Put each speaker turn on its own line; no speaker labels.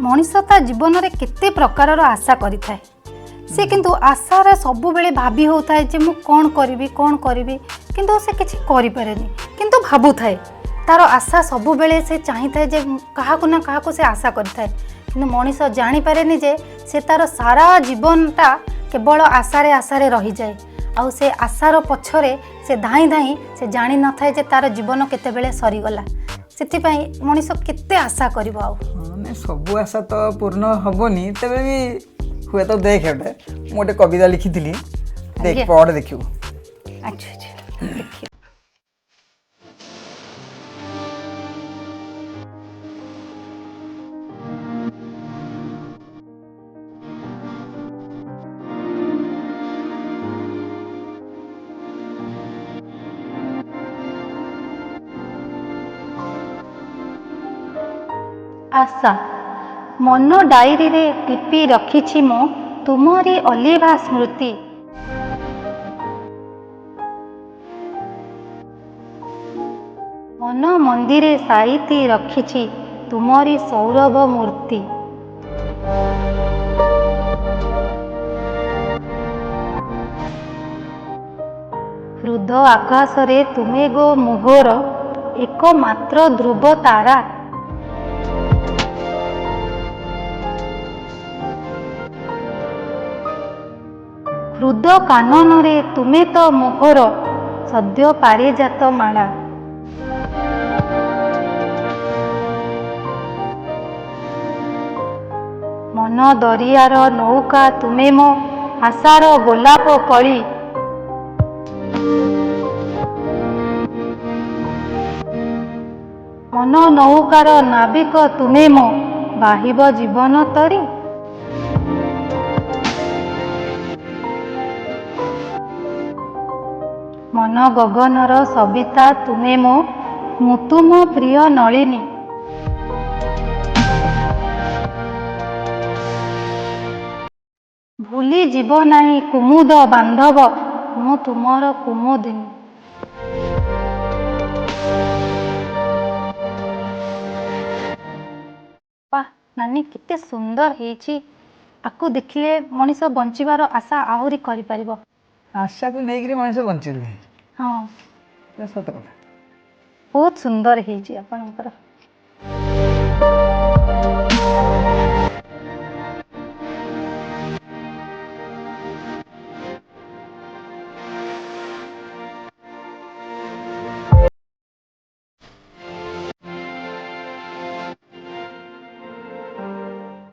ମଣିଷ ତା ଜୀବନରେ କେତେ ପ୍ରକାରର ଆଶା କରିଥାଏ। ସେ କିନ୍ତୁ ଆଶାରେ ସବୁବେଳେ ଭାବି ହେଉଥାଏ ଯେ ମୁଁ କ'ଣ କରିବି, କ'ଣ କରିବି, କିନ୍ତୁ ସେ କିଛି କରିପାରେନି। କିନ୍ତୁ ଭାବୁଥାଏ, ତାର ଆଶା ସବୁବେଳେ ସେ ଚାହିଁଥାଏ ଯେ କାହାକୁ ନା କାହାକୁ ସେ ଆଶା କରିଥାଏ। କିନ୍ତୁ ମଣିଷ ଜାଣିପାରେନି ଯେ ସେ ତାର ସାରା ଜୀବନଟା କେବଳ ଆଶାରେ ଆଶାରେ ରହିଯାଏ। ଆଉ ସେ ଆଶାର ପଛରେ ସେ ଧାଇଁ ଧାଇଁ ସେ ଜାଣିନଥାଏ ଯେ ତାର ଜୀବନ କେତେବେଳେ ସରିଗଲା। ସେଥିପାଇଁ ମଣିଷ କେତେ ଆଶା କରିବ ଆଉ।
ହଁ, ନାଇଁ, ସବୁ ଆଶା ତ ପୂର୍ଣ୍ଣ ହବନି। ତେବେ ବି ହୁଏତ ଦେଖ, ଗୋଟେ ମୁଁ ଗୋଟେ କବିତା ଲେଖିଥିଲି, ଦେଖ।
ଆଜ୍ଞା।
ପଢ଼, ଦେଖିବୁ।
ଆଚ୍ଛା, ଦେଖିବା। ଆଶା। ମନ ଡାଏରୀରେ ଟିପି ରଖିଛି ମୁଁ ତୁମରି ଅଲିଭା ସ୍ମୃତି। ମନ ମନ୍ଦିରେ ସାଇତି ରଖିଛି ତୁମରି ସୌରଭ ମୂର୍ତ୍ତି। ହୃଦ ଆକାଶରେ ତୁମେ ଗୋ ମୋହର ଏକମାତ୍ର ଧ୍ରୁବ ତାରା। ହୃଦ କାନନରେ ତୁମେ ତ ମୋହର ସଦ୍ୟ ପାରିଜାତ ମାଳା। ମନ ଦରିଆର ନୌକା ତୁମେ ମୋ ଆଶାର ଗୋଲାପ କଳି। ମନ ନୌକାର ନାବିକ ତୁମେ ମୋ ବାହିବ ଜୀବନ ତରି। ମନ ଗଗନର ସବିତା ତୁମେ ମୋ, ମୁଁ ତୁମ ପ୍ରିୟ ନଳିନୀ। ଭୁଲି ଯିବ ନାହିଁ କୁମୁଦ ବାନ୍ଧବ, ମୁଁ ତୁମର କୁମୁଦିନୀ। ବାଃ ନାନୀ, କେତେ ସୁନ୍ଦର ହେଇଛି! ଆକୁ ଦେଖିଲେ ମଣିଷ ବଞ୍ଚିବାର ଆଶା ଆହୁରି କରିପାରିବ।
ଆଶାକୁ ନେଇକିରି ମଣିଷ ବଞ୍ଚି ରୁହେ।
ହଁ।
ଏଇଟା ସତ କଥା।
ବହୁତ ସୁନ୍ଦର ହେଇଛି ଆପଣଙ୍କର।